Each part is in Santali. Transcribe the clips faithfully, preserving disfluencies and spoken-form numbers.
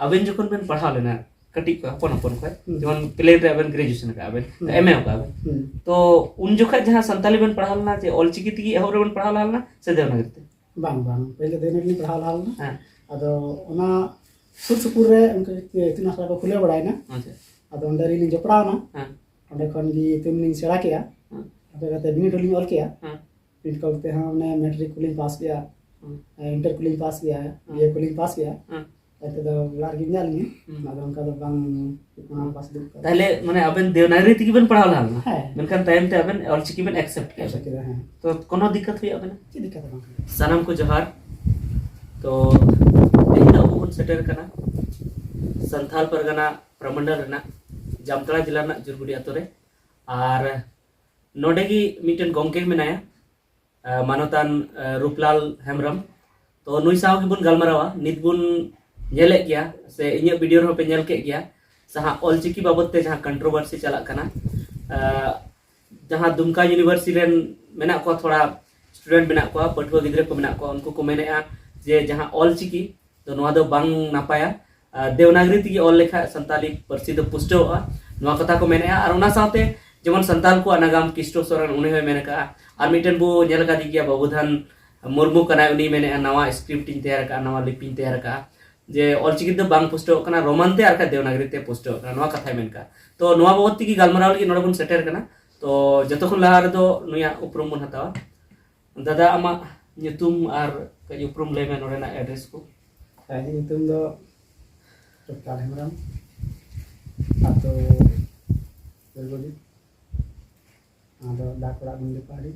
ᱟᱵᱮᱱ ᱡᱚᱠᱷᱚᱱ ᱵᱮᱱ ᱯᱟᱲᱦᱟᱣ ᱞᱮᱱᱟ ᱠᱟᱹᱴᱤᱡ ᱠᱷᱚᱱ, ᱦᱚᱯᱚᱱ ᱦᱚᱯᱚᱱ ᱠᱷᱚᱱ, ᱦᱩᱸ᱾ ᱡᱮᱢᱚᱱ ᱯᱞᱮᱱ ᱨᱮ ᱟᱵᱮᱱ ᱜᱨᱮᱡᱩᱭᱮᱥᱚᱱ ᱟᱠᱟᱫ ᱟᱵᱮᱱ, ᱦᱩᱸ᱾ ᱮᱢ ᱮ ᱟᱠᱟᱫ ᱟᱵᱮᱱ, ᱦᱩᱸ᱾ ᱛᱚ ᱩᱱ ᱡᱚᱠᱷᱚᱱ ᱡᱟᱦᱟᱸ ᱥᱟᱱᱛᱟᱞᱤ ᱵᱮᱱ ᱯᱟᱲᱦᱟᱣ ᱞᱮᱱᱟ, ᱡᱮ ᱚᱞᱪᱤᱠᱤ ᱛᱮᱜᱮ ᱮᱦᱚᱵ ᱨᱮᱵᱮᱱ ᱯᱟᱲᱦᱟᱣ ᱞᱟᱦᱟ ᱞᱮᱱᱟ ᱥᱮ ᱫᱮᱣᱱᱟᱜᱚᱨᱤ ᱛᱮ? ᱵᱟᱝ, ᱵᱟᱝ, ᱯᱳᱭᱞᱳ ᱫᱮᱣᱱᱟᱜᱚᱨᱤ ᱞᱤᱧ ᱯᱟᱲᱦᱟᱣ ᱞᱟᱦᱟ ᱞᱮᱱᱟ᱾ ᱦᱮᱸ᱾ ᱟᱫᱚ ᱚᱱᱟ ᱥᱩᱨ ᱥᱩᱯᱩᱨ ᱨᱮ ᱚᱱᱠᱟ ᱤᱛᱩᱱ ᱟᱥᱲᱟ ᱠᱚ ᱠᱷᱩᱞᱟᱹᱣ ᱵᱟᱲᱟᱭᱮᱱᱟ᱾ ᱟᱪᱪᱷᱟ᱾ ᱟᱫᱚ ᱚᱸᱰᱮ ᱟᱹᱞᱤᱧ ᱞᱤᱧ ᱡᱚᱯᱲᱟᱣ ᱮᱱᱟ᱾ ᱦᱮᱸ᱾ ᱚᱸᱰᱮ ᱠᱷᱚᱱ ᱜᱮ ᱤᱛᱩᱱ ᱞᱤᱧ ᱥᱮᱬᱟ ᱠᱮᱜᱼᱟ᱾ ᱦᱮᱸ᱾ ᱚᱸᱰᱮ ᱠᱟᱛᱮ ᱵᱤᱱᱤᱰ ᱦᱚᱸᱞᱤᱧ ᱚᱞ ᱠᱮᱜᱼᱟ᱾ ᱦᱮᱸ᱾ ᱵᱤᱱᱤᱰ ᱚᱞ ᱠᱟᱛᱮ ᱦᱚᱸ ᱚᱱᱮ ᱢᱮᱴᱨᱤᱠ ᱠᱚᱞᱤᱧ ᱯᱟᱥ ᱠᱮᱜᱼᱟ, ᱦᱮᱸ᱾ ᱤᱱᱴᱟᱨ ᱠᱚᱞᱤᱧ ᱯᱟᱥ ᱠᱮᱜᱼᱟ, ᱦᱮᱸ᱾ ᱵᱤ ᱮ ᱠᱚᱞᱤᱧ ᱯᱟᱥ ᱠᱮᱜᱼᱟ᱾ ᱦᱮᱸ᱾ ᱛᱟᱭᱚᱢ ᱛᱮᱫᱚ ᱚᱲᱟᱜ ᱨᱮᱜᱮ ᱢᱮᱱᱟᱜ ᱞᱤᱧᱟ᱾ ᱦᱩᱸ᱾ ᱟᱫᱚ ᱚᱱᱠᱟ ᱫᱚ ᱵᱟᱝ ᱦᱩᱭᱩᱜ ᱠᱟᱱᱟ, ᱯᱟᱥ ᱫᱩᱲᱩᱵ ᱠᱟᱱᱟ᱾ ᱛᱟᱦᱞᱮ ᱢᱟᱱᱮ ᱟᱵᱮᱱ ᱫᱮᱣᱱᱟᱜᱚᱨᱤ ᱛᱮᱜᱮ ᱵᱮᱱ ᱯᱟᱲᱦᱟᱣ ᱞᱟᱦᱟ ᱞᱮᱱᱟ? ᱦᱮᱸ᱾ ᱢᱮᱱᱠᱷᱟᱱ ᱛᱟᱭᱚᱢ ᱛᱮ ᱟᱵᱮᱱ ᱚᱞᱪᱤᱠᱤ ᱵᱮᱱ accept ᱠᱮᱫᱟ? Accept ᱠᱮᱫᱟ, ᱦᱮᱸ᱾ ᱛᱚ ᱠᱳᱱᱳ ᱫᱤᱠᱠᱟᱛ ᱦᱩᱭᱩᱜ ᱟᱵᱮᱱᱟ? ᱪᱮᱫ ᱫᱤᱠᱠᱟᱛ ᱦᱚᱸ ᱵᱟᱝ ᱠᱟᱱᱟ᱾ ᱥᱟᱱᱟᱢ ᱠᱚ ᱡᱚᱦᱟᱨ᱾ ᱛᱚ ᱛᱮᱦᱮᱧ ᱫᱚ ᱟᱵᱚ ᱵᱚᱱ ᱥᱮᱴᱮᱨ ᱠᱟᱱᱟ ᱥᱟᱱᱛᱷᱟᱞ ᱯᱟᱨᱜᱟᱱᱟ ᱯᱨᱚᱢᱚᱱᱰᱚᱞ ᱨᱮᱱᱟᱜ ᱡᱟᱢᱛᱟᱲᱟ ᱡᱮᱞᱟ ᱨᱮᱱᱟᱜ ᱡᱩᱨᱜᱩᱰᱤ ᱟᱛᱳ ᱨᱮ᱾ ᱟᱨ ᱱᱚᱰᱮ ᱜᱮ ᱢᱤᱫᱴᱮᱱ ᱜᱚᱢᱠᱮ ᱢᱮᱱᱟᱭᱟ, ᱟᱸ, ᱢᱟᱱᱚᱛᱟᱱ, ᱟᱸ, ᱨᱩᱯᱞᱟᱞ ᱦᱮᱢᱵᱨᱚᱢ᱾ ᱛᱚ ᱱᱩᱭ ᱥᱟᱶ ᱜᱮᱵᱚᱱ ᱜᱟᱞᱢᱟᱨᱟᱣᱟ᱾ ᱱᱤᱛ ᱵᱚᱱ ᱧᱮᱞᱮᱫ ᱜᱮᱭᱟ ᱥᱮ ᱤᱧᱟᱹᱜ ᱵᱷᱤᱰᱤᱭᱳ ᱨᱮᱦᱚᱸ ᱯᱮ ᱧᱮᱞ ᱠᱮᱫ ᱜᱮᱭᱟ, ᱡᱟᱦᱟᱸ ᱚᱞᱪᱤᱠᱤ ᱵᱟᱵᱚᱛ ᱛᱮ ᱡᱟᱦᱟᱸ ᱠᱚᱱᱴᱨᱳᱵᱷᱟᱨᱥᱤ ᱪᱟᱞᱟᱜ ᱠᱟᱱᱟ, ᱟᱸ, ᱡᱟᱦᱟᱸ ᱫᱩᱢᱠᱟ ᱤᱭᱩᱱᱤᱵᱷᱟᱨᱥᱤᱴᱤ ᱨᱮᱱ ᱢᱮᱱᱟᱜ ᱠᱚᱣᱟ, ᱛᱷᱚᱲᱟ ᱥᱴᱩᱰᱮᱱᱴ ᱢᱮᱱᱟᱜ ᱠᱚᱣᱟ, ᱯᱟᱹᱴᱷᱩᱣᱟᱹ ᱜᱤᱫᱽᱨᱟᱹ ᱠᱚ ᱢᱮᱱᱟᱜ ᱠᱚᱣᱟ, ᱩᱱᱠᱩ ᱠᱚ ᱢᱮᱱᱮᱫᱼᱟ ᱡᱮ ᱡᱟᱦᱟᱸ ᱚᱞᱪᱤᱠᱤ ᱫᱚ ᱱᱚᱣᱟ ᱫᱚ ᱵᱟᱝ ᱱᱟᱯᱟᱭᱟ᱾ ᱟᱨ ᱫᱮᱣᱱᱟᱜᱽᱨᱤ ᱛᱮᱜᱮ ᱚᱞ ᱞᱮᱠᱷᱟᱡ ᱥᱟᱱᱛᱟᱞᱤ ᱯᱟᱹᱨᱥᱤ ᱫᱚ ᱯᱩᱥᱴᱟᱹᱣᱚᱜᱼᱟ, ᱱᱚᱣᱟ ᱠᱟᱛᱷᱟ ᱠᱚ ᱢᱮᱱᱮᱫᱼᱟ᱾ ᱟᱨ ᱚᱱᱟ ᱥᱟᱶᱛᱮ ᱡᱮᱢᱚᱱ ᱥᱟᱱᱛᱟᱞ ᱠᱚᱣᱟᱜ ᱱᱟᱜᱟᱢ ᱠᱤᱥᱴᱳ ᱥᱚᱨᱮᱱ ᱩᱱᱤ ᱦᱚᱸᱭ ᱢᱮᱱ ᱟᱠᱟᱫᱼᱟ᱾ ᱟᱨ ᱢᱤᱫᱴᱮᱱ ᱵᱚ ᱧᱮᱞ ᱟᱠᱟᱫᱮ ᱜᱮᱭᱟ, ᱵᱟᱹᱵᱩᱫᱷᱟᱱ ᱢᱩᱨᱢᱩ ᱠᱟᱱᱟᱭ, ᱩᱱᱤᱭ ᱢᱮᱱᱮᱫᱼᱟ ᱱᱟᱣᱟ ᱥᱠᱨᱤᱯᱴ ᱤᱧ ᱛᱮᱭᱟᱨ ᱟᱠᱟᱫᱼᱟ, ᱱᱟᱣᱟ ᱞᱤᱯᱤᱧ ᱛᱮᱭᱟᱨ ᱟᱠᱟᱫᱼᱟ, ᱡᱮ ᱚᱞᱪᱤᱠᱤ ᱫᱚ ᱵᱟᱝ ᱯᱩᱥᱴᱟᱹᱣᱚᱜ ᱠᱟᱱᱟ, ᱨᱳᱢᱟᱱ ᱛᱮ ᱟᱨ ᱵᱟᱠᱷᱟᱡ ᱫᱮᱣᱱᱟᱜᱽᱨᱤ ᱛᱮ ᱯᱩᱥᱴᱟᱹᱣᱚᱜ ᱠᱟᱱᱟ, ᱱᱚᱣᱟ ᱠᱟᱛᱷᱟᱭ ᱢᱮᱱ ᱠᱟᱜᱼᱟ᱾ ᱛᱚ ᱱᱚᱣᱟ ᱵᱟᱵᱚᱫ ᱛᱮᱜᱮ ᱜᱟᱞᱢᱟᱨᱟᱣ ᱞᱟᱹᱜᱤᱫ ᱱᱚᱰᱮ ᱵᱚᱱ ᱥᱮᱴᱮᱨ ᱠᱟᱱᱟ᱾ ᱛᱚ ᱡᱚᱛᱚ ᱠᱷᱚᱱ ᱞᱟᱦᱟ ᱨᱮᱫᱚ ᱱᱩᱭᱟᱜ ᱩᱯᱨᱩᱢ ᱵᱚᱱ ᱦᱟᱛᱟᱣᱟ᱾ ᱫᱟᱫᱟ, ᱟᱢᱟᱜ ᱧᱩᱛᱩᱢ ᱟᱨ ᱠᱟᱹᱡ ᱩᱯᱨᱩᱢ ᱞᱟᱹᱭ ᱢᱮ, ᱱᱚᱰᱮᱱᱟᱜ ᱮᱰᱨᱮᱥ ᱠᱚ᱾ ᱦᱮᱸ, ᱤᱧᱟᱹᱜ ᱧᱩᱛᱩᱢ ᱫᱚ ᱨᱩᱯᱞᱟᱞ ᱦᱮᱢᱵᱨᱚᱢ, ᱟᱹᱛᱩ ᱫᱩᱨᱜᱚᱫᱤᱯ, ᱟᱫᱚ ᱰᱟᱠ ᱚᱲᱟᱜ ᱜᱩᱱᱰᱤ ᱯᱟᱦᱟᱲᱤ,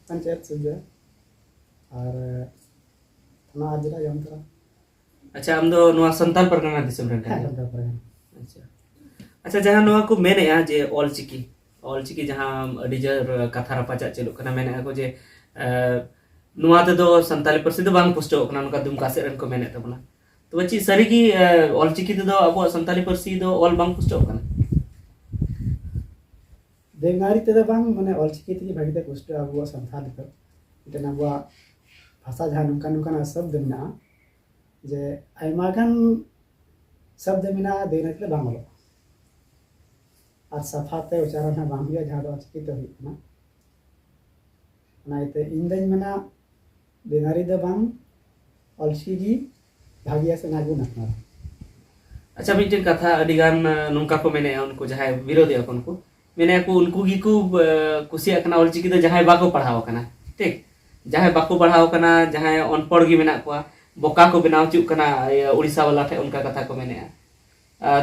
ᱯᱚᱧᱪᱟᱭᱮᱛ ᱥᱩᱡᱟ, ᱟᱨ ᱛᱷᱟᱱᱟ ᱟᱨ ᱡᱮᱞᱟ ᱡᱟᱢᱛᱟᱲᱟ᱾ ᱟᱪᱪᱷᱟ, ᱟᱢ ᱫᱚ ᱱᱚᱣᱟ ᱥᱟᱱᱛᱟᱲ ᱯᱟᱨᱜᱟᱱᱟ ᱫᱤᱥᱚᱢ ᱨᱮᱱ ᱦᱮᱸ, ᱠᱟᱱ ᱜᱮᱭᱟᱢ? ᱥᱟᱱᱛᱟᱲ ᱯᱟᱨᱜᱟᱱᱟ᱾ ᱟᱪᱪᱷᱟ᱾ ᱟᱪᱪᱷᱟ, ᱡᱟᱦᱟᱸ ᱱᱚᱣᱟ ᱠᱚ ᱢᱮᱱᱮᱫᱼᱟ ᱡᱮ ᱚᱞᱪᱤᱠᱤ, ᱚᱞᱪᱤᱠᱤ ᱡᱟᱦᱟᱸ ᱟᱹᱰᱤ ᱡᱳᱨ ᱠᱟᱛᱷᱟ ᱨᱟᱯᱟᱪᱟᱜ ᱪᱟᱹᱞᱩᱜ ᱠᱟᱱᱟ, ᱢᱮᱱᱮᱫᱼᱟ ᱠᱚ ᱡᱮ, ᱮ, ᱱᱚᱣᱟ ᱛᱮᱫᱚ ᱥᱟᱱᱛᱟᱞᱤ ᱯᱟᱹᱨᱥᱤ ᱫᱚ ᱵᱟᱝ ᱯᱩᱥᱴᱟᱹᱣᱚᱜ ᱠᱟᱱᱟ, ᱱᱚᱝᱠᱟ ᱫᱩᱢᱠᱟ ᱥᱮᱫ ᱨᱮᱱ ᱠᱚ ᱢᱮᱱᱮᱫ ᱛᱟᱵᱚᱱᱟ᱾ ᱛᱚᱵᱮ ᱪᱮᱫ ᱥᱟᱹᱨᱤᱜᱮ, ᱮ, ᱚᱞᱪᱤᱠᱤ ᱛᱮᱫᱚ ᱟᱵᱚᱣᱟᱜ ᱥᱟᱱᱛᱟᱞᱤ ᱯᱟᱹᱨᱥᱤ ᱫᱚ ᱚᱞ ᱵᱟᱝ ᱯᱩᱥᱴᱟᱹᱣᱚᱜ ᱠᱟᱱᱟ? ᱫᱮᱵᱽᱱᱟᱜᱚᱨᱤ ᱛᱮᱫᱚ ᱵᱟᱝ, ᱢᱟᱱᱮ ᱚᱞᱪᱤᱠᱤ ᱛᱮᱜᱮ ᱵᱷᱟᱹᱜᱤ ᱛᱮ ᱯᱩᱥᱴᱟᱹᱣ ᱟᱵᱚᱣᱟᱜ ᱥᱟᱱᱛᱟᱲ ᱫᱚ᱾ ᱢᱤᱫᱴᱮᱱ ᱟᱵᱚᱣᱟᱜ ᱵᱷᱟᱥᱟ ᱡᱟᱦᱟᱸ ᱱᱚᱝᱠᱟ ᱱᱚᱝᱠᱟᱱᱟᱜ ᱥᱚᱵᱫ ᱢᱮᱱᱟᱜᱼᱟ, ᱡᱮ ᱟᱭᱢᱟ ᱜᱟᱱ ᱥᱚᱵᱫ ᱢᱮᱱᱟᱜᱼᱟ ᱫᱮᱵᱽᱱᱟᱜᱚᱨᱤ ᱛᱮ ᱵᱟᱝ ᱚᱞᱚᱜᱼᱟ, ᱟᱨ ᱥᱟᱯᱷᱟ ᱛᱮ ᱩᱪᱪᱟᱨᱚᱱ ᱦᱚᱸ ᱵᱟᱝ ᱦᱩᱭᱩᱜᱼᱟ, ᱡᱟᱦᱟᱸ ᱫᱚ ᱚᱞᱪᱤᱠᱤ ᱛᱮ ᱦᱩᱭᱩᱜ ᱠᱟᱱᱟ᱾ ᱚᱱᱟ ᱤᱭᱟᱹᱛᱮ ᱤᱧ ᱫᱚᱧ ᱢᱮᱱᱟ ᱫᱮᱵᱽᱱᱟᱜᱚᱨᱤ ᱫᱚ ᱵᱟᱝ, ᱚᱞᱪᱤᱠᱤ ᱜᱮ ᱵᱷᱟᱹᱜᱤᱭᱟ ᱥᱮ ᱚᱱᱟ ᱜᱮᱵᱚᱱ ᱟᱯᱱᱟᱨᱟ᱾ ᱟᱪᱪᱷᱟ, ᱢᱤᱫᱴᱮᱱ ᱠᱟᱛᱷᱟ ᱟᱹᱰᱤ ᱜᱟᱱ ᱱᱚᱝᱠᱟ ᱠᱚ ᱢᱮᱱᱮᱫᱼᱟ, ᱩᱱᱠᱩ ᱡᱟᱦᱟᱸᱭ ᱵᱤᱨᱳᱫᱷᱮᱜᱼᱟ ᱠᱚ, ᱩᱱᱠᱩ ᱢᱮᱱᱮᱫᱼᱟ ᱠᱚ ᱩᱱᱠᱩ ᱜᱮᱠᱚ ᱠᱩᱥᱤᱭᱟᱜ ᱠᱟᱱᱟ ᱚᱞᱪᱤᱠᱤ ᱫᱚ ᱡᱟᱦᱟᱸᱭ ᱵᱟᱠᱚ ᱯᱟᱲᱦᱟᱣ ᱟᱠᱟᱱᱟ᱾ ᱴᱷᱤᱠ, ᱡᱟᱦᱟᱸᱭ ᱵᱟᱠᱚ ᱯᱟᱲᱦᱟᱣ ᱟᱠᱟᱱᱟ, ᱡᱟᱦᱟᱸᱭ ᱚᱱᱯᱚᱲ ᱜᱮ ᱢᱮᱱᱟᱜ ᱠᱚᱣᱟ, ᱵᱚᱠᱟ ᱠᱚ ᱵᱮᱱᱟᱣ ᱦᱚᱪᱚᱜ ᱠᱟᱱᱟ ᱩᱲᱤᱥᱥᱟ ᱵᱟᱞᱟ ᱴᱷᱮᱱ, ᱚᱱᱠᱟ ᱠᱟᱛᱷᱟ ᱠᱚ ᱢᱮᱱᱮᱫᱼᱟ᱾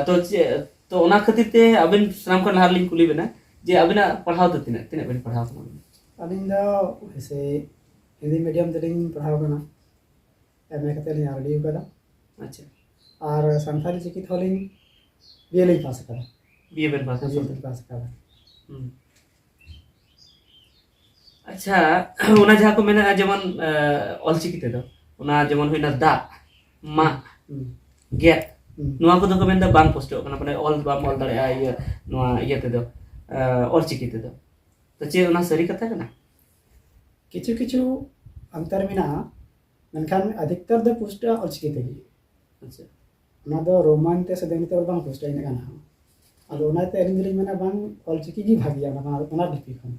ᱛᱚ ᱪᱮᱫ, ᱛᱚ ᱚᱱᱟ ᱠᱷᱟᱹᱛᱤᱨ ᱛᱮ ᱟᱵᱮᱱ ᱥᱟᱱᱟᱢ ᱠᱷᱚᱱ ᱞᱟᱦᱟ ᱨᱮᱞᱤᱧ ᱠᱩᱞᱤ ᱵᱮᱱᱟ ᱡᱮ ᱟᱵᱮᱱᱟᱜ ᱯᱟᱲᱦᱟᱣ ᱫᱚ ᱛᱤᱱᱟᱹᱜ, ᱛᱤᱱᱟᱹᱜ ᱵᱮᱱ ᱯᱟᱲᱦᱟᱣ ᱠᱟᱱᱟ? ᱟᱹᱞᱤᱧ ᱫᱚ ᱥᱮ ᱦᱤᱱᱫᱤ ᱢᱤᱰᱤᱭᱟᱢ ᱛᱮᱞᱤᱧ ᱯᱟᱲᱦᱟᱣ ᱠᱟᱱᱟ, ᱮᱢ ᱮ ᱠᱟᱛᱮ ᱞᱤᱧ ᱟᱨ ᱰᱤ ᱠᱟᱫᱟ᱾ ᱟᱪᱪᱷᱟ᱾ ᱟᱨ ᱥᱟᱱᱛᱟᱲᱤ ᱪᱤᱠᱤ ᱛᱮᱦᱚᱸ ᱞᱤᱧ ᱵᱤ ᱮ ᱞᱤᱧ ᱯᱟᱥ ᱟᱠᱟᱫᱟ᱾ ᱵᱤ ᱮ ᱵᱮᱱ ᱯᱟᱥ ᱵᱤ ᱮ ᱞᱤᱧ ᱯᱟᱥ ᱟᱠᱟᱫᱟ᱾ ᱦᱩᱸ᱾ ᱟᱪᱪᱷᱟ, ᱚᱱᱟ ᱡᱟᱦᱟᱸ ᱠᱚ ᱢᱮᱱᱟ ᱡᱮᱢᱚᱱ ᱚᱞᱪᱤᱠᱤ ᱛᱮᱫᱚ, ᱚᱱᱟ ᱡᱮᱢᱚᱱ ᱦᱩᱭᱱᱟ ᱫᱟᱜ, ᱢᱟᱜ, ᱜᱮᱫ, ᱱᱚᱣᱟ ᱠᱚᱫᱚ ᱠᱚ ᱢᱮᱱᱫᱟ ᱵᱟᱝ ᱯᱩᱥᱴᱟᱹᱜ ᱠᱟᱱᱟ, ᱢᱟᱱᱮ ᱚᱞ ᱵᱟᱢ ᱚᱞ ᱫᱟᱲᱮᱭᱟᱜᱼᱟ ᱤᱭᱟᱹ, ᱱᱚᱣᱟ ᱤᱭᱟᱹ ᱛᱮᱫᱚ, ᱚᱞᱪᱤᱠᱤ ᱛᱮᱫᱚ᱾ ᱛᱚ ᱪᱮᱫ ᱚᱱᱟ ᱥᱟᱹᱨᱤ ᱠᱟᱛᱷᱟ ᱠᱟᱱᱟ? ᱠᱤᱪᱷᱩ ᱠᱤᱪᱷᱩ ᱚᱱᱛᱚᱨ ᱢᱮᱱᱟᱜᱼᱟ, ᱢᱮᱱᱠᱷᱟᱱ ᱟᱫᱷᱤᱠᱛᱟᱨ ᱫᱚ ᱯᱩᱥᱴᱟᱹᱜᱼᱟ ᱚᱞᱪᱤᱠᱤ ᱛᱮᱜᱮ᱾ ᱟᱪᱪᱷᱟ᱾ ᱚᱱᱟ ᱫᱚ ᱨᱳᱢᱟᱱ ᱛᱮ ᱥᱮ ᱫᱮᱵᱽᱱᱟᱜᱚᱨᱤ ᱛᱮ ᱵᱟᱝ ᱯᱩᱥᱴᱟᱹᱜᱼᱟ ᱤᱱᱟᱹᱜ ᱜᱟᱱ ᱦᱚᱸ᱾ ᱟᱫᱚ ᱚᱱᱟᱛᱮ ᱟᱹᱞᱤᱧ ᱫᱚᱞᱤᱧ ᱢᱮᱱᱟ ᱵᱟᱝ, ᱚᱞᱪᱤᱠᱤ ᱜᱮ ᱵᱷᱟᱹᱜᱤᱭᱟ ᱚᱱᱟ, ᱚᱱᱟ ᱞᱤᱯᱤ ᱠᱷᱚᱱ᱾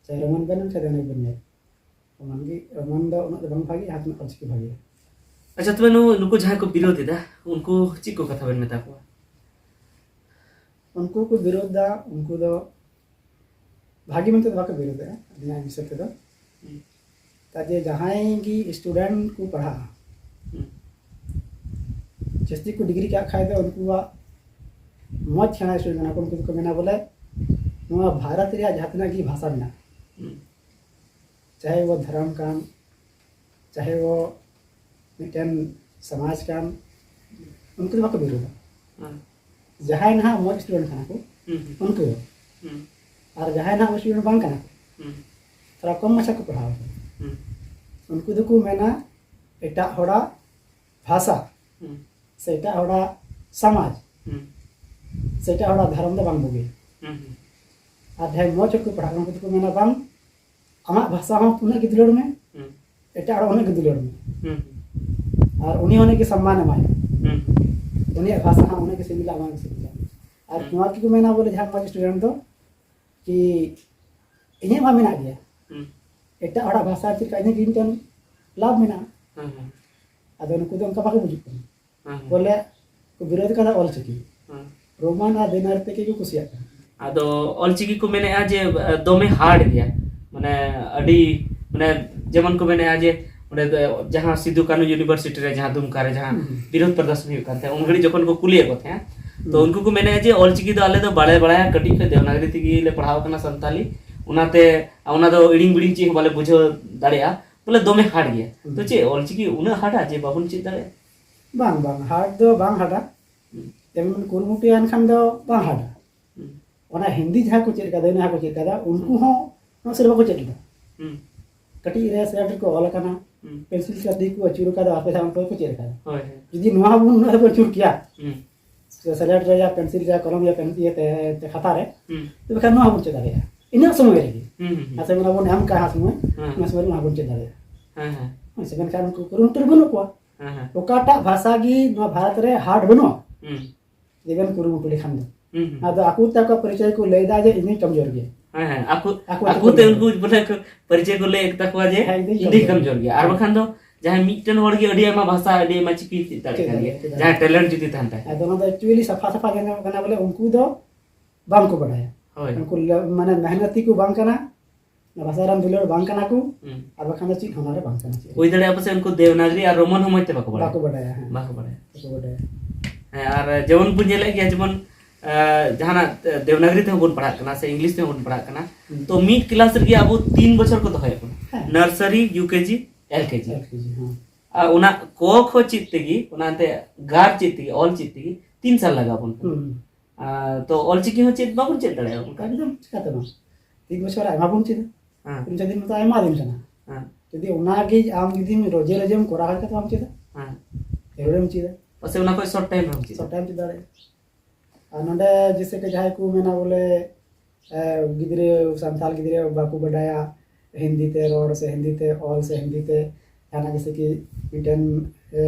ᱪᱟᱦᱮ ᱨᱳᱢᱟᱱ ᱵᱮᱱ ᱢᱮᱱ, ᱪᱟᱦᱮ ᱫᱮᱵᱽᱱᱟᱜᱚᱨᱤ ᱵᱮᱱ ᱧᱮᱞ, ᱨᱳᱢᱟᱱ ᱜᱮ, ᱨᱳᱢᱟᱱ ᱫᱚ ᱩᱱᱟᱹᱜ ᱫᱚ ᱵᱟᱝ ᱵᱷᱟᱹᱜᱤᱭᱟ, ᱚᱞᱪᱤᱠᱤ ᱵᱷᱟᱹᱜᱤᱭᱟ᱾ ᱟᱪᱪᱷᱟ, ᱛᱚᱵᱮ ᱱᱩ-, ᱱᱩᱠᱩ ᱡᱟᱦᱟᱸᱭ ᱠᱚ ᱵᱤᱨᱳᱫᱷ ᱮᱫᱟ, ᱩᱱᱠᱩ ᱪᱮᱫ ᱠᱚ ᱠᱟᱛᱷᱟ ᱵᱮᱱ ᱢᱮᱛᱟ ᱠᱚᱣᱟ? ᱩᱱᱠᱩ ᱠᱚ ᱵᱤᱨᱳᱫᱷ ᱫᱟ, ᱩᱱᱠᱩ ᱫᱚ ᱵᱷᱟᱹᱜᱤ ᱢᱮᱱᱛᱮ ᱫᱚ ᱵᱟᱠᱚ ᱵᱤᱨᱳᱫᱷ ᱮᱫᱟ ᱟᱹᱞᱤᱧᱟᱜ ᱦᱤᱥᱟᱹᱵ ᱛᱮᱫᱚ᱾ ᱦᱩᱸ᱾ ᱛᱟᱡᱮ ᱡᱟᱦᱟᱸᱭ ᱜᱮ ᱥᱴᱩᱰᱮᱱᱴ ᱠᱚ ᱯᱟᱲᱦᱟᱜᱼᱟ, ᱦᱩᱸ᱾ ᱡᱟᱹᱥᱛᱤ ᱠᱚ ᱰᱤᱜᱽᱨᱤ ᱠᱟᱜ ᱠᱷᱟᱡ ᱫᱚ ᱩᱱᱠᱩᱣᱟᱜ ᱢᱚᱡᱽ ᱥᱮᱬᱟ ᱥᱴᱩᱰᱮᱱᱴ ᱠᱟᱱᱟ ᱠᱚ, ᱩᱱᱠᱩ ᱫᱚᱠᱚ ᱢᱮᱱᱟ ᱵᱚᱞᱮ ᱱᱚᱣᱟ ᱵᱷᱟᱨᱚᱛ ᱨᱮᱭᱟᱜ ᱡᱟᱦᱟᱸ ᱛᱤᱱᱟᱹᱜ ᱜᱮ ᱵᱷᱟᱥᱟ ᱢᱮᱱᱟᱜᱼᱟ, ᱦᱩᱸ᱾ ᱪᱟᱦᱮ ᱣᱚ ᱫᱷᱚᱨᱚᱢ ᱠᱟᱱ, ᱪᱟᱦᱮ ᱣᱚ ᱢᱤᱫᱴᱮᱱ ᱥᱚᱢᱟᱡᱽ ᱠᱟᱱ, ᱩᱱᱠᱩ ᱫᱚ ᱵᱟᱠᱚ ᱵᱤᱨᱳᱫᱷᱟ᱾ ᱦᱩᱸ᱾ ᱡᱟᱦᱟᱸᱭ ᱱᱟᱦᱟᱜ ᱢᱚᱡᱽ ᱥᱴᱩᱰᱮᱱᱴ ᱠᱟᱱᱟ ᱠᱚ, ᱦᱩᱸ᱾ ᱩᱱᱠᱩ ᱫᱚ᱾ ᱦᱩᱸ᱾ ᱟᱨ ᱡᱟᱦᱟᱸᱭ ᱱᱟᱦᱟᱜ ᱢᱚᱡᱽ ᱥᱴᱩᱰᱮᱱᱴ ᱵᱟᱝ ᱠᱟᱱᱟ ᱠᱚ, ᱦᱩᱸ᱾ ᱛᱷᱚᱲᱟ ᱠᱚᱢ ᱢᱟᱪᱷᱟ ᱠᱚ ᱯᱟᱲᱦᱟᱣ ᱠᱟᱱᱟ, ᱦᱩᱸ᱾ ᱩᱱᱠᱩ ᱫᱚᱠᱚ ᱢᱮᱱᱟ ᱮᱴᱟᱜ ᱦᱚᱲᱟᱜ ᱵᱷᱟᱥᱟ ᱦᱩᱸ᱾ ᱥᱮ ᱮᱴᱟᱜ ᱦᱚᱲᱟᱜ ᱥᱚᱢᱟᱡᱽ ᱦᱩᱸ᱾ ᱥᱮ ᱮᱴᱟᱜ ᱦᱚᱲᱟᱜ ᱫᱷᱚᱨᱚᱢ ᱫᱚ ᱵᱟᱝ ᱵᱩᱜᱤᱭᱟ᱾ ᱦᱩᱸ᱾ ᱦᱩᱸ᱾ ᱟᱨ ᱡᱟᱦᱟᱸᱭ ᱢᱚᱡᱽ ᱠᱚ ᱯᱟᱲᱦᱟᱜ ᱠᱟᱱᱟ, ᱩᱱᱠᱩ ᱫᱚᱠᱚ ᱢᱮᱱᱟ ᱵᱟᱝ, ᱟᱢᱟᱜ ᱵᱷᱟᱥᱟ ᱦᱚᱸ ᱩᱱᱟᱹᱜ ᱜᱮ ᱫᱩᱞᱟᱹᱲ ᱢᱮ, ᱦᱩᱸ᱾ ᱮᱴᱟᱜ ᱦᱚᱲ ᱩᱱᱟᱹᱜ ᱜᱮ ᱫᱩᱞᱟᱹᱲ ᱢᱮ᱾ ᱦᱩᱸ᱾ ᱟᱨ ᱩᱱᱤ ᱦᱚᱸ ᱩᱱᱤ ᱜᱮ ᱥᱚᱢᱢᱟᱱ ᱮᱢᱟᱭᱟ᱾ ᱦᱩᱸ᱾ ᱩᱱᱤᱭᱟᱜ ᱵᱷᱟᱥᱟ ᱦᱚᱸ ᱩᱱᱤ ᱜᱮ ᱥᱤᱵᱤᱞᱟ, ᱚᱱᱟ ᱜᱮ ᱥᱤᱵᱤᱞᱟ᱾ ᱟᱨ ᱦᱩᱸ᱾ ᱱᱚᱣᱟ ᱜᱮᱠᱚ ᱢᱮᱱᱟ ᱵᱚᱞᱮ ᱡᱟᱦᱟᱸ ᱢᱚᱡᱽ student ᱫᱚ ᱠᱤ ᱤᱧᱟᱹᱜ ᱢᱟ ᱢᱮᱱᱟᱜ ᱜᱮᱭᱟ, ᱦᱩᱸ᱾ ᱮᱴᱟᱜ ᱦᱚᱲᱟᱜ ᱵᱷᱟᱥᱟ ᱪᱮᱫ ᱞᱮᱠᱟ ᱤᱧᱟᱹᱜ ᱜᱮ ᱢᱤᱫᱴᱮᱱ ᱞᱟᱵᱷ ᱢᱮᱱᱟᱜᱼᱟ᱾ ᱦᱮᱸ, ᱦᱮᱸ᱾ ᱟᱫᱚ ᱱᱩᱠᱩ ᱫᱚ ᱚᱱᱠᱟ ᱵᱟᱠᱚ ᱵᱩᱡᱩᱜ ᱠᱟᱱᱟ᱾ ᱦᱮᱸ, ᱦᱮᱸ᱾ ᱵᱚᱞᱮ ᱠᱚ ᱵᱤᱨᱳᱫᱷ ᱠᱟᱫᱟ ᱚᱞᱪᱤᱠᱤ᱾ ᱦᱮᱸ᱾ ᱨᱳᱢᱟᱱ ᱟᱨ ᱫᱮᱵᱽᱱᱟᱜᱚᱨᱤ ᱛᱮᱜᱮ ᱠᱚ ᱠᱩᱥᱤᱭᱟᱜ ᱠᱟᱱᱟ᱾ ᱟᱫᱚ ᱚᱞᱪᱤᱠᱤ ᱠᱚ ᱢᱮᱱᱮᱫᱼᱟ ᱡᱮ, ᱮ, ᱫᱚᱢᱮ hard ᱜᱮᱭᱟ, ᱢᱟᱱᱮ ᱟᱹᱰᱤ, ᱢᱟᱱᱮ ᱡᱮᱢᱚᱱ ᱠᱚ ᱢᱮᱱᱮᱫᱼᱟ ᱡᱮ ᱚᱸᱰᱮ ᱫᱚ ᱡᱟᱦᱟᱸ ᱥᱤᱫᱩ ᱠᱟᱹᱱᱦᱩ university ᱨᱮ ᱡᱟᱦᱟᱸ ᱫᱩᱢᱠᱟ ᱨᱮ ᱡᱟᱦᱟᱸ ᱦᱩᱸ᱾ ᱵᱤᱨᱳᱫᱷ ᱯᱨᱚᱫᱚᱨᱥᱚᱱ ᱦᱩᱭᱩᱜ ᱠᱟᱱ ᱛᱟᱦᱮᱸᱫ, ᱩᱱ ᱜᱷᱟᱹᱲᱤᱡ ᱡᱚᱠᱷᱚᱱ ᱠᱚ ᱠᱩᱞᱤᱭᱮᱫ ᱠᱚ ᱛᱟᱦᱮᱸᱫ, ᱛᱚ ᱦᱩᱸ᱾ ᱩᱱᱠᱩ ᱠᱚ ᱢᱮᱱᱮᱫᱼᱟ ᱡᱮ ᱚᱞᱪᱤᱠᱤ ᱫᱚ ᱟᱞᱮ ᱫᱚ ᱵᱟᱞᱮ ᱵᱟᱲᱟᱭᱟ, ᱠᱟᱹᱴᱤᱡ ᱠᱷᱚᱱ ᱫᱮᱵᱽᱱᱟᱜᱚᱨᱤ ᱛᱮᱜᱮ ᱞᱮ ᱯᱟᱲᱦᱟᱣ ᱟᱠᱟᱱᱟ ᱥᱟᱱᱛᱟᱞᱤ, ᱚᱱᱟᱛᱮ ᱚᱱᱟ ᱫᱚ ᱤᱲᱤᱝ ᱵᱤᱲᱤᱝ ᱪᱮᱫ ᱦᱚᱸ ᱵᱟᱞᱮ ᱵᱩᱡᱷᱟᱹᱣ ᱫᱟᱲᱮᱭᱟᱜᱼᱟ, ᱵᱚᱞᱮ ᱫᱚᱢᱮ hard ᱜᱮᱭᱟ᱾ ᱦᱩᱸ᱾ ᱛᱚ ᱪᱮᱫ ᱚᱞᱪᱤᱠᱤ ᱩᱱᱟᱹᱜ hard-ᱟ ᱡᱮ ᱵᱟᱵᱚᱱ ᱪᱮᱫ ᱫᱟᱲᱮᱭᱟᱜᱼᱟ? ᱵᱟᱝ, ᱵᱟᱝ, hard ᱫᱚ ᱵᱟᱝ hard-ᱟ᱾ ᱦᱩᱸ᱾ ᱛᱮᱢᱚᱱ ᱠᱩᱨᱩᱢᱩᱴᱩᱭᱟᱱ ᱠᱷᱟᱱ ᱫᱚ ᱵᱟᱝ hard-ᱟ᱾ ᱦᱩᱸ᱾ ᱚᱱᱟ ᱦᱤᱱᱫᱤ ᱡᱟᱦᱟᱸ ᱠᱚ ᱪᱮᱫ ᱠᱟᱫᱟ, ᱚᱱᱟ ᱠᱚ ᱪᱮᱫ ᱠᱟᱫᱟ, ᱩᱱᱠᱩ ᱦᱩᱸ᱾ ᱦᱚᱸ ᱱᱚᱣᱟ ᱥᱮᱫ ᱵᱟᱠᱚ ᱪᱮᱫ ᱞᱮᱫᱟ᱾ ᱦᱩᱸ᱾ ᱠᱟᱹᱴᱤᱡ ᱨᱮ ᱥᱞᱮᱴ ᱨᱮᱠᱚ ᱚᱞ ᱟᱠᱟᱱᱟ, ᱦᱩᱸ᱾ ᱯᱮᱱᱥᱤᱞ ᱥᱟᱛᱮ ᱠᱚ ᱟᱹᱪᱩᱨ ᱟᱠᱟᱫᱟ, ᱟᱯᱮ ᱥᱟᱶ ᱚᱱᱠᱟ ᱠᱚ ᱪᱮᱫ ᱟᱠᱟᱫᱟ᱾ ᱦᱳᱭ, ᱦᱳᱭ᱾ ᱡᱩᱫᱤ ᱱᱚᱣᱟ ᱦᱚᱸ ᱵᱚᱱ ᱩᱱᱟᱹᱜ ᱨᱮᱵᱚᱱ ᱟᱹᱪᱩᱨ ᱠᱮᱭᱟ, ᱦᱩᱸ᱾ ᱥᱮ ᱥᱞᱮᱴ ᱨᱮ ᱭᱟ ᱯᱮᱱᱥᱤᱞ ᱨᱮ ᱠᱚᱞᱚᱢ ᱨᱮ ᱯᱮᱱ-, ᱤᱭᱟᱹ ᱛᱮ, ᱛᱮ ᱠᱷᱟᱛᱟ ᱨᱮ, ᱦᱩᱸ᱾ ᱛᱚᱵᱮ ᱠᱷᱟᱱ ᱱᱚᱣᱟ ᱦᱚᱸ ᱵᱚᱱ ᱪᱮᱫ ᱫᱟᱲᱮᱭᱟᱜᱼᱟ᱾ ᱤᱱᱟᱹᱜ ᱥᱚᱢᱚᱭ ᱨᱮᱜᱮ᱾ ᱦᱩᱸ, ᱦᱩᱸ, ᱦᱩᱸ᱾ ᱟᱨ ᱥᱮ ᱚᱱᱟ ᱵᱚᱱ ᱮᱢ ᱠᱟᱜᱼᱟ ᱥᱚᱢᱚᱭ, ᱦᱮᱸ᱾ ᱚᱱᱟ ᱥᱚᱢᱚᱭ ᱨᱮ ᱱᱚᱣᱟ ᱵᱚᱱ ᱪᱮᱫ ᱫᱟᱲᱮᱭᱟᱜᱼᱟ᱾ ᱦᱮᱸ, ᱦᱮᱸ᱾ ᱦᱮᱸ, ᱥᱮ ᱢᱮᱱᱠᱷᱟᱱ ᱩᱱᱠᱩ ᱠᱩᱨᱩᱢᱩᱴᱩ ᱨᱮ ᱵᱟᱹᱱᱩᱜ ᱠᱚᱣᱟ᱾ ᱦᱮᱸ, ᱦᱮᱸ᱾ ᱚᱠᱟᱴᱟᱜ ᱵᱷᱟᱥᱟ ᱜᱮ ᱱᱚᱣᱟ ᱵᱷᱟᱨᱚᱛ ᱨᱮ hard ᱵᱟᱹᱱᱩᱜᱼᱟ? ᱦᱩᱸ᱾ ᱡᱩᱫᱤ ᱵᱮᱱ ᱠᱩᱨᱩᱢᱩᱴᱩ ᱞᱮᱠᱷᱟᱱ ᱫᱚ᱾ ᱦᱩᱸ, ᱦᱩᱸ᱾ ᱟᱫᱚ ᱟᱠᱚ ᱛᱮ ᱟᱠᱚ ᱯᱚᱨᱤᱪᱚᱭ ᱠᱚ ᱞᱟᱹᱭ ᱮᱫᱟ ᱡᱮ ᱤᱧ ᱫᱚᱧ ᱠᱚᱢᱡᱳᱨ ᱜᱮᱭᱟ᱾ ᱦᱮᱸ, ᱦᱮᱸ, ᱟᱠᱚ, ᱟᱠᱚ ᱟᱠᱚ ᱛᱮᱠᱚ ᱛᱮ ᱞᱟᱹᱭ ᱩᱱᱠᱩ ᱮᱫᱟ᱾ ᱵᱚᱞᱮ ᱠᱚ ᱯᱚᱨᱤᱪᱚᱭ ᱠᱚ ᱞᱟᱹᱭ ᱮᱫ ᱛᱟᱠᱚᱣᱟ ᱡᱮ ᱦᱮᱸ, ᱤᱧ ᱫᱚᱧ ᱤᱧ ᱫᱚᱧ ᱠᱚᱢᱡᱳᱨ᱾ ᱠᱚᱢᱡᱳᱨ ᱜᱮᱭᱟ᱾ ᱟᱨ ᱦᱮᱸ᱾ ᱵᱟᱠᱷᱟᱱ ᱫᱚ ᱡᱟᱦᱟᱸᱭ ᱢᱤᱫᱴᱮᱱ ᱦᱚᱲ ᱜᱮ ᱟᱹᱰᱤ ᱟᱭᱢᱟ ᱵᱷᱟᱥᱟ, ᱟᱹᱰᱤ ᱟᱭᱢᱟ ᱪᱤᱠᱤ ᱪᱮᱫ ᱫᱟᱲᱮᱭᱟᱜ ᱪᱮᱫ ᱠᱟᱱ ᱜᱮᱭᱟ, ᱫᱟᱲᱮᱭᱟᱜᱼᱟ, ᱪᱮᱫ ᱡᱟᱦᱟᱸᱭ ᱫᱟᱲᱮᱭᱟᱜᱼᱟ᱾ Talent ᱡᱩᱫᱤ ᱛᱟᱦᱮᱱ ᱛᱟᱭ ᱠᱷᱟᱱ᱾ ᱟᱫᱚ ᱚᱱᱟ ᱫᱚ actually ᱥᱟᱯᱷᱟ ᱥᱟᱯᱷᱟ ᱜᱮ ᱧᱮᱞᱚᱜ ᱠᱟᱱᱟ ᱵᱚᱞᱮ ᱩᱱᱠᱩ ᱫᱚ ᱵᱟᱝ ᱠᱚ ᱵᱟᱰᱟᱭᱟ᱾ ᱦᱳᱭ᱾ ᱩᱱᱠᱩ ᱞᱮ-, ᱢᱟᱱᱮ ᱢᱮᱦᱱᱚᱛᱤ ᱠᱚ ᱵᱟᱝ ᱠᱟᱱᱟ, ᱵᱷᱟᱥᱟ ᱨᱮᱱ ᱫᱩᱞᱟᱹᱲ ᱵᱟᱝ ᱠᱟᱱᱟ ᱠᱚ, ᱦᱩᱸ᱾ ᱟᱨ ᱵᱟᱠᱷᱟᱱ ᱫᱚ ᱪᱮᱫ ᱦᱚᱸ ᱚᱱᱟ ᱨᱮ ᱵᱟᱝ ᱠᱟᱱᱟ, ᱪᱮᱫ ᱦᱚᱸ᱾ ᱦᱩᱭ ᱫᱟᱲᱮᱭᱟᱜᱼᱟ ᱯᱟᱥᱮᱡ ᱩᱱᱠᱩ ᱫᱮᱵᱽᱱᱟᱜᱽᱨᱤ ᱟᱨ ᱨᱳᱢᱟᱱ ᱦᱚᱸ ᱢᱚᱡᱽ ᱛᱮ ᱵᱟᱠᱚ ᱵᱟᱲᱟᱭᱟ᱾ ᱵᱟᱠᱚ ᱵᱟᱰᱟᱭᱟ, ᱦᱮᱸ᱾ ᱵᱟᱠᱚ ᱵᱟᱰᱟᱭᱟ᱾ ᱦᱮᱸ, ᱟᱨ ᱡᱮᱢᱚᱱ ᱵᱚᱱ ᱧᱮᱞᱮᱫ ᱜᱮᱭᱟ, ᱡᱮᱢᱚᱱ, ᱟᱸ, ᱡᱟᱦᱟᱱᱟᱜ, ᱟᱸ, ᱫᱮᱵᱽᱱᱟᱜᱽᱨᱤ ᱛᱮᱦᱚᱸ ᱵᱚᱱ ᱯᱟᱲᱦᱟᱜ ᱠᱟᱱᱟ ᱥᱮ ᱤᱝᱞᱤᱥ ᱛᱮᱦᱚᱸ ᱵᱚᱱ ᱯᱟᱲᱦᱟᱜ ᱠᱟᱱᱟ, ᱦᱩᱸ᱾ ᱛᱚ ᱢᱤᱫ ᱠᱞᱟᱥ ᱨᱮᱜᱮ ᱟᱵᱚ ᱛᱤᱱ ᱵᱚᱪᱷᱚᱨ ᱠᱚ ᱫᱚᱦᱚᱭᱮᱫ ᱵᱚᱱᱟ᱾ ᱦᱮᱸ᱾ Nursery, ᱭᱩ ᱠᱮ ᱡᱤ, ᱮᱞ ᱠᱮ ᱡᱤ᱾ ᱮᱞ ᱠᱮ ᱡᱤ, ᱦᱮᱸ᱾ ᱟᱨ ᱚᱱᱟ ᱠᱚ ᱠᱷᱚ ᱪᱮᱫ ᱛᱮᱜᱮ, ᱚᱱᱟ ᱮᱱᱛᱮ ᱜᱟᱨ ᱪᱮᱫ ᱛᱮᱜᱮ, ᱚᱞ ᱪᱮᱫ ᱛᱮᱜᱮ ᱛᱤᱱ ᱥᱟᱞ ᱞᱟᱜᱟᱣ ᱵᱚᱱ ᱠᱟᱱᱟ᱾ ᱦᱩᱸ᱾ ᱟᱨ ᱛᱚ ᱚᱞᱪᱤᱠᱤ ᱦᱚᱸ ᱪᱮᱫ ᱵᱟᱵᱚᱱ ᱪᱮᱫ ᱫᱟᱲᱮᱭᱟᱜᱼᱟ ᱚᱱᱠᱟ? ᱮᱠᱫᱚᱢ ᱪᱤᱠᱟᱹᱛᱮ ᱵᱟᱝ? ᱛᱤᱱ ᱵᱚᱪᱷᱚᱨ ᱟᱭᱢᱟ ᱵᱚᱱ ᱪᱮᱫᱟ᱾ ᱦᱮᱸ᱾ ᱯᱩᱱ ᱪᱟᱨ ᱫᱤᱱ ᱢᱟᱛᱚ ᱟᱭᱢᱟ ᱫᱤᱱ ᱠᱟᱱᱟ᱾ ᱦᱮᱸ᱾ ᱡᱩᱫᱤ ᱚᱱᱟᱜᱮ ᱟᱢ ᱡᱩᱫᱤᱢ ᱨᱚᱡᱮ ᱨᱚᱡᱮᱢ ᱠᱚᱨᱟᱣ ᱠᱷᱟᱡ ᱫᱚ ᱵᱟᱢ ᱪᱮᱫᱟ᱾ ᱦᱮᱸ᱾ ᱮᱵᱟᱨᱮᱢ ᱪᱮᱫᱟ᱾ ᱯᱟᱥᱮ ᱚᱱᱟ ᱠᱷᱚᱡ short time ᱨᱮᱦᱚᱸ ᱪᱮᱫᱟ᱾ Short time ᱪᱮᱫ ᱫᱟᱲᱮᱭᱟᱜᱼᱟ᱾ ᱟᱨ ᱱᱚᱰᱮ ᱡᱮᱭᱥᱮ ᱠᱤ ᱡᱟᱦᱟᱸᱭ ᱠᱚ ᱢᱮᱱᱟ ᱵᱚᱞᱮ, ᱮ, ᱜᱤᱫᱽᱨᱟᱹ, ᱥᱟᱱᱛᱟᱲ ᱜᱤᱫᱽᱨᱟᱹ ᱵᱟᱠᱚ ᱵᱟᱰᱟᱭᱟ ᱦᱤᱱᱫᱤ ᱛᱮ ᱨᱚᱲ ᱥᱮ ᱦᱤᱱᱫᱤ ᱛᱮ ᱚᱞ ᱥᱮ ᱦᱤᱱᱫᱤ ᱛᱮ, ᱡᱟᱦᱟᱱᱟᱜ ᱡᱮᱭᱥᱮ ᱠᱤ ᱢᱤᱫᱴᱮᱱ ᱮ,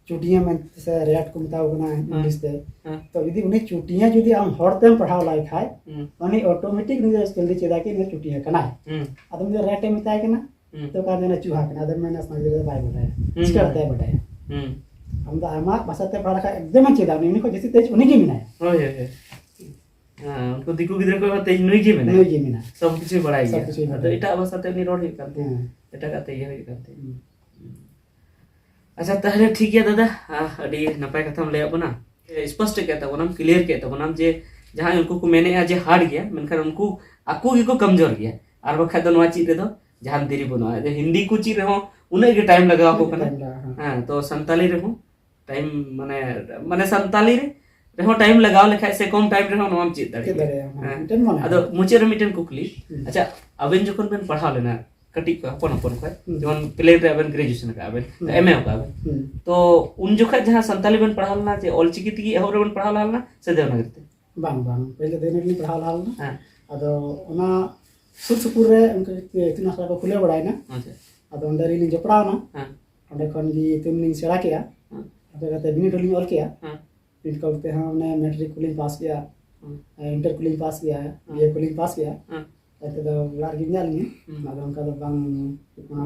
ᱪᱩᱴᱤᱭᱟ ᱢᱮᱱᱛᱮ ᱥᱮ ᱨᱮᱴ ᱠᱚ ᱢᱮᱛᱟᱣ ᱠᱟᱱᱟ ᱤᱝᱞᱤᱥ ᱛᱮ᱾ ᱦᱮᱸ᱾ ᱛᱚ ᱡᱩᱫᱤ ᱩᱱᱤ ᱪᱩᱴᱤᱭᱟ ᱡᱩᱫᱤ ᱟᱢ ᱦᱚᱲ ᱛᱮᱢ ᱯᱟᱲᱦᱟᱣ ᱞᱟᱭ ᱠᱷᱟᱡ, ᱦᱩᱸ᱾ ᱩᱱᱤ ᱚᱴᱳᱢᱮᱴᱤᱠ ᱩᱱᱤ ᱫᱚ ᱡᱚᱞᱫᱤ ᱪᱮᱫᱟ ᱠᱤ ᱩᱱᱤ ᱫᱚ ᱪᱩᱴᱤᱭᱟ ᱠᱟᱱᱟᱭ᱾ ᱦᱩᱸ᱾ ᱟᱫᱚ ᱩᱱᱤ ᱫᱚ ᱨᱮᱴ ᱮ ᱢᱮᱛᱟᱭ ᱠᱟᱱᱟ, ᱦᱩᱸ᱾ ᱛᱚ ᱚᱠᱟ ᱫᱚ ᱪᱩᱦᱟ ᱠᱟᱱᱟ, ᱟᱫᱚ ᱢᱮᱱᱟ ᱥᱟᱱᱛᱟᱲᱤ ᱫᱚ ᱵᱟᱭ ᱵᱟᱰᱟᱭᱟ᱾ ᱦᱩᱸ᱾ ᱪᱤᱠᱟᱹ ᱠᱟᱛᱮ ᱵᱟᱰᱟᱭᱟ? ᱦᱩᱸ᱾ ᱟᱢ ᱫᱚ ᱟᱢᱟᱜ ᱵᱷᱟᱥᱟ ᱛᱮ ᱯᱟᱲᱦᱟᱣ ᱞᱮᱠᱷᱟᱡ ᱮᱠᱫᱚᱢ ᱮ ᱪᱮᱫᱟ, ᱩᱱᱤ, ᱩᱱᱤ ᱠᱷᱚᱡ ᱡᱟᱹᱥᱛᱤ ᱛᱮᱡᱽ ᱩᱱᱤ ᱜᱮ ᱢᱮᱱᱟᱭᱟ᱾ ᱦᱳᱭ, ᱦᱳᱭ, ᱦᱳᱭ᱾ ᱦᱮᱸ, ᱩᱱᱠᱩ ᱫᱤᱠᱩ ᱜᱤᱫᱽᱨᱟᱹ ᱠᱚ ᱛᱮᱡᱽ ᱱᱩᱭ ᱜᱮ ᱢᱮᱱᱟᱭᱟ᱾ ᱱᱩᱭ ᱜᱮ ᱢᱮᱱᱟᱭᱟ᱾ ᱥᱚᱵ ᱠᱤᱪᱷᱩᱭ ᱵᱟᱲᱟᱭ ᱥᱚᱵ ᱜᱮᱭᱟ᱾ ᱠᱤᱪᱷᱩᱭ ᱟᱫᱚ ᱵᱟᱲᱟᱭᱟ᱾ ᱮᱴᱟᱜ ᱵᱷᱟᱥᱟ ᱛᱮ ᱩᱱᱤ ᱨᱚᱲ ᱦᱩᱭᱩᱜ ᱠᱟᱱ ᱛᱟᱭᱟ᱾ ᱦᱮᱸ᱾ ᱮᱴᱟᱜᱟᱜ ᱛᱮ ᱤᱭᱟᱹ ᱦᱩᱭᱩᱜ ᱠᱟᱱ ᱛᱟᱭᱟ᱾ ᱦᱩᱸ᱾ ᱟᱪᱪᱷᱟ, ᱛᱟᱦᱞᱮ ᱴᱷᱤᱠ ᱜᱮᱭᱟ ᱫᱟᱫᱟ, ᱟᱦ, ᱟᱹᱰᱤ ᱱᱟᱯᱟᱭ ᱠᱟᱛᱷᱟᱢ ᱞᱟᱹᱭᱟᱫ ᱵᱚᱱᱟ᱾ ᱥᱯᱚᱥᱴ ᱠᱮᱫ ᱛᱟᱵᱚᱱᱟᱢ, ᱠᱞᱤᱭᱟᱨ ᱠᱮᱫ ᱛᱟᱵᱚᱱᱟᱢ ᱡᱮ ᱡᱟᱦᱟᱸᱭ ᱩᱱᱠᱩ ᱠᱚ ᱢᱮᱱᱮᱫᱼᱟ ᱡᱮ ᱦᱟᱨᱰ ᱜᱮᱭᱟ, ᱢᱮᱱᱠᱷᱟᱱ ᱩᱱᱠᱩ ᱟᱠᱚ ᱜᱮᱠᱚ ᱠᱚᱢᱡᱳᱨ ᱜᱮᱭᱟ᱾ ᱟᱨ ᱵᱟᱠᱷᱟᱡ ᱫᱚ ᱱᱚᱣᱟ ᱪᱮᱫ ᱨᱮᱫᱚ ᱡᱟᱦᱟᱱ ᱫᱮᱨᱤ ᱵᱟᱹᱱᱩᱜᱼᱟ᱾ ᱡᱮ ᱦᱤᱱᱫᱤ ᱠᱚ ᱪᱮᱫ ᱨᱮᱦᱚᱸ ᱩᱱᱟᱹᱜ ᱜᱮ ᱴᱟᱭᱤᱢ ᱞᱟᱜᱟᱣ ᱟᱠᱚ ᱠᱟᱱᱟ᱾ ᱴᱟᱭᱤᱢ ᱞᱟᱜᱟᱜᱼᱟ, ᱦᱮᱸ᱾ ᱦᱮᱸ, ᱛᱚ ᱥᱟᱱᱛᱟᱞᱤ ᱨᱮᱦᱚᱸ ᱴᱟᱭᱤᱢ, ᱢᱟᱱᱮ, ᱢᱟᱱᱮ ᱥᱟᱱᱛᱟᱞᱤ ᱨᱮ ᱨᱮᱦᱚᱸ ᱴᱟᱭᱤᱢ ᱞᱟᱜᱟᱣ ᱞᱮᱠᱷᱟᱡ ᱥᱮ ᱠᱚᱢ ᱴᱟᱭᱤᱢ ᱨᱮᱦᱚᱸ ᱱᱚᱣᱟᱢ ᱪᱮᱫ ᱪᱮᱫ ᱫᱟᱲᱮᱭᱟᱜᱼᱟ᱾ ᱫᱟᱲᱮᱭᱟᱜᱼᱟ, ᱦᱮᱸ, ᱦᱮᱸ᱾ ᱢᱤᱫᱴᱮᱱ ᱢᱚᱱᱮ ᱟᱫᱚ ᱦᱩᱭᱩᱜᱼᱟ᱾ ᱢᱩᱪᱟᱹᱫ ᱨᱮ ᱢᱤᱫᱴᱮᱱ ᱠᱩᱠᱞᱤ, ᱦᱩᱸ᱾ ᱟᱪᱪᱷᱟ, ᱟᱵᱮᱱ ᱡᱚᱠᱷᱚᱱ ᱵᱮᱱ ᱯᱟᱲᱦᱟᱣ ᱞᱮᱱᱟ ᱠᱟᱹᱴᱤᱡ ᱠᱷᱚᱱ, ᱦᱚᱯᱚᱱ ᱦᱚᱯᱚᱱ ᱠᱷᱚᱱ, ᱦᱩᱸ᱾ ᱡᱮᱢᱚᱱ ᱯᱞᱮᱱ ᱨᱮ ᱟᱵᱮᱱ ᱜᱨᱮᱡᱩᱭᱮᱥᱚᱱ ᱟᱠᱟᱫ ᱵᱮᱱ, ᱦᱩᱸ᱾ ᱮᱢ ᱮ ᱟᱠᱟᱫ ᱵᱮᱱ, ᱦᱩᱸ᱾ ᱛᱚ ᱩᱱ ᱡᱚᱠᱷᱚᱡ ᱡᱟᱦᱟᱸ ᱥᱟᱱᱛᱟᱞᱤ ᱵᱮᱱ ᱯᱟᱲᱦᱟᱣ ᱞᱮᱱᱟ, ᱪᱮ ᱚᱞᱪᱤᱠᱤ ᱛᱮᱜᱮ ᱮᱦᱚᱵ ᱨᱮᱵᱮᱱ ᱯᱟᱲᱦᱟᱣ ᱞᱮᱱᱟ ᱥᱮ ᱫᱮᱵᱽᱱᱟᱜᱚᱨᱤ ᱛᱮ? ᱵᱟᱝ, ᱵᱟᱝ, ᱯᱳᱭᱞᱳ ᱫᱮᱵᱽᱱᱟᱜᱚᱨᱤ ᱞᱤᱧ ᱯᱟᱲᱦᱟᱣ ᱞᱟᱦᱟ ᱞᱮᱱᱟ᱾ ᱦᱮᱸ᱾ ᱟᱫᱚ ᱚᱱᱟ ᱥᱩᱨ ᱥᱩᱯᱩᱨ ᱨᱮ ᱚᱱᱠᱟ ᱤᱛᱩᱱ ᱟᱥᱲᱟ ᱠᱚ ᱠᱷᱩᱞᱟᱹᱣ ᱵᱟᱲᱟᱭᱮᱱᱟ᱾ ᱟᱪᱪᱷᱟ᱾ ᱟᱫᱚ ᱚᱸᱰᱮ ᱨᱮᱞᱤᱧ ᱡᱚᱯᱲᱟᱣ ᱮᱱᱟ᱾ ᱦᱮᱸ᱾ ᱚᱸᱰᱮ ᱠᱷᱚᱱ ᱜᱮ ᱤᱛᱩᱱ ᱞᱤᱧ ᱥᱮᱬᱟ ᱠᱮᱜᱼᱟ᱾ ᱦᱮᱸ᱾ ᱟᱫᱚ ᱠᱟᱛᱮ ᱵᱤᱱᱤᱰ ᱦᱚᱸᱞᱤᱧ ᱚᱞ ᱠᱮᱜᱼᱟ᱾ ᱦᱮᱸ᱾ ᱵᱤᱱᱤᱰ ᱠᱚ ᱠᱟᱛᱮ ᱦᱚᱸ ᱚᱱᱮ ᱢᱮᱴᱨᱤᱠ ᱠᱚᱞᱤᱧ ᱯᱟᱥ ᱠᱮᱜᱼᱟ᱾ ᱦᱮᱸ᱾ ᱤᱱᱴᱟᱨ ᱠᱚᱞᱤᱧ ᱯᱟᱥ ᱠᱮᱜᱼᱟ᱾ ᱦᱮᱸ᱾ ᱵᱤ ᱮ ᱠᱚᱞᱤᱧ ᱯᱟᱥ ᱠᱮᱜᱼᱟ᱾ ᱦᱮᱸ᱾ ᱛᱟᱭᱚᱢ ᱛᱮᱫᱚ ᱚᱲᱟᱜ ᱨᱮᱜᱮ ᱢᱮᱱᱟᱜ ᱞᱤᱧᱟ᱾ ᱦᱩᱸ᱾ ᱟᱫᱚ ᱚᱱᱠᱟ ᱫᱚ ᱵᱟᱝ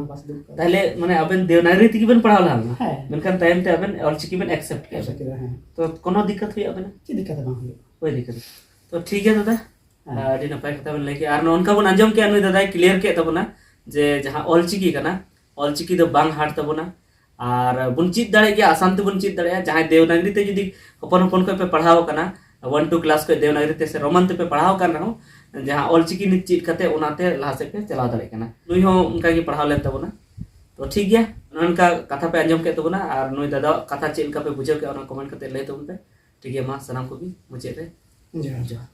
ᱯᱟᱥ ᱫᱩᱲᱩᱵ ᱠᱟᱱᱟ᱾ ᱛᱟᱦᱞᱮ ᱢᱟᱱᱮ ᱟᱵᱮᱱ ᱫᱮᱣᱱᱟᱜᱚᱨᱤ ᱛᱮᱜᱮ ᱵᱮᱱ ᱯᱟᱲᱦᱟᱣ ᱞᱮᱱᱟ? ᱦᱮᱸ᱾ ᱢᱮᱱᱠᱷᱟᱱ ᱛᱟᱭᱚᱢ ᱛᱮ ᱟᱵᱮᱱ ᱚᱞᱪᱤᱠᱤ ᱵᱮᱱ accept ᱠᱮᱫᱟ? accept ᱠᱮᱫᱟ, ᱦᱮᱸ᱾ ᱛᱚ ᱠᱳᱱᱳ ᱫᱤᱠᱠᱟᱛ ᱦᱩᱭᱩᱜ ᱟᱵᱮᱱᱟ? ᱪᱮᱫ ᱫᱤᱠᱠᱟᱛ ᱦᱚᱸ ᱵᱟᱝ ᱦᱩᱭᱩᱜᱼᱟ᱾ ᱦᱳᱭ ᱫᱤᱠᱠᱟᱛ᱾ ᱛᱚ ᱴᱷᱤᱠ ᱜᱮᱭᱟ ᱫᱟᱫᱟ, ᱦᱮᱸ᱾ ᱟᱹᱰᱤ ᱱᱟᱯᱟᱭ ᱠᱟᱛᱷᱟ ᱵᱮᱱ ᱞᱟᱹᱭ ᱠᱮᱜᱼᱟ᱾ ᱟᱨ ᱱᱚᱜᱼᱚ ᱱᱚᱝᱠᱟ ᱵᱚᱱ ᱟᱸᱡᱚᱢ ᱠᱮᱜᱼᱟ, ᱱᱩᱭ ᱫᱟᱫᱟᱭ clear ᱠᱮᱫ ᱛᱟᱵᱚᱱᱟ ᱡᱮ ᱡᱟᱦᱟᱸ ᱚᱞᱪᱤᱠᱤ ᱠᱟᱱᱟ, ᱚᱞᱪᱤᱠᱤ ᱫᱚ ᱵᱟᱝ hard ᱛᱟᱵᱚᱱᱟ᱾ ᱟᱨ ᱵᱚᱱ ᱪᱮᱫ ᱫᱟᱲᱮᱭᱟᱜ ᱜᱮᱭᱟ, ᱟᱥᱟᱱ ᱛᱮᱵᱚᱱ ᱪᱮᱫ ᱫᱟᱲᱮᱭᱟᱜᱼᱟ᱾ ᱡᱟᱦᱟᱸᱭ ᱫᱮᱣᱱᱟᱜᱚᱨᱤ ᱛᱮ ᱡᱩᱫᱤ ᱦᱚᱯᱚᱱ ᱦᱚᱯᱚᱱ ᱠᱷᱚᱱ ᱯᱮ ᱯᱟᱲᱦᱟᱣ ᱟᱠᱟᱱᱟ, ᱚᱣᱟᱱ ᱴᱩ ᱠᱞᱟᱥ ᱠᱷᱚᱱ ᱫᱮᱣᱱᱟᱜᱚᱨᱤ ᱛᱮ ᱥᱮ ᱨᱳᱢᱟᱱ ᱛᱮᱯᱮ ᱯᱟᱲᱦᱟᱣ ᱟᱠᱟᱱ ᱨᱮᱦᱚᱸ, ᱡᱟᱦᱟᱸ ᱚᱞᱪᱤᱠᱤ ᱱᱤᱛ ᱪᱮᱫ ᱠᱟᱛᱮ ᱚᱱᱟᱛᱮ ᱞᱟᱦᱟ ᱥᱮᱫ ᱯᱮ ᱪᱟᱞᱟᱣ ᱫᱟᱲᱮᱭᱟᱜ ᱠᱟᱱᱟ᱾ ᱱᱩᱭ ᱦᱚᱸ ᱚᱱᱠᱟ ᱜᱮ ᱯᱟᱲᱦᱟᱣ ᱞᱮᱱ ᱛᱟᱵᱚᱱᱟ᱾ ᱛᱚ ᱴᱷᱤᱠ ᱜᱮᱭᱟ, ᱱᱚᱜᱼᱚ ᱱᱚᱝᱠᱟ ᱠᱟᱛᱷᱟ ᱯᱮ ᱟᱸᱡᱚᱢ ᱠᱮᱫ ᱛᱟᱵᱚᱱᱟ, ᱟᱨ ᱱᱩᱭ ᱫᱟᱫᱟᱣᱟᱜ ᱠᱟᱛᱷᱟ ᱪᱮᱫ ᱞᱮᱠᱟ ᱯᱮ ᱵᱩᱡᱷᱟᱹᱣ ᱠᱮᱫᱼᱟ, ᱚᱱᱟ comment ᱠᱟᱛᱮ ᱞᱟᱹᱭ ᱛᱟᱵᱚᱱ ᱯᱮ᱾ ᱴᱷᱤᱠ ᱜᱮᱭᱟ, ᱢᱟ ᱥᱟᱱᱟᱢ ᱠᱚᱜᱮ ᱢᱩᱪᱟᱹᱫ ᱨᱮ ᱡᱚᱦᱟᱨ᱾ ᱡᱚᱦᱟᱨ᱾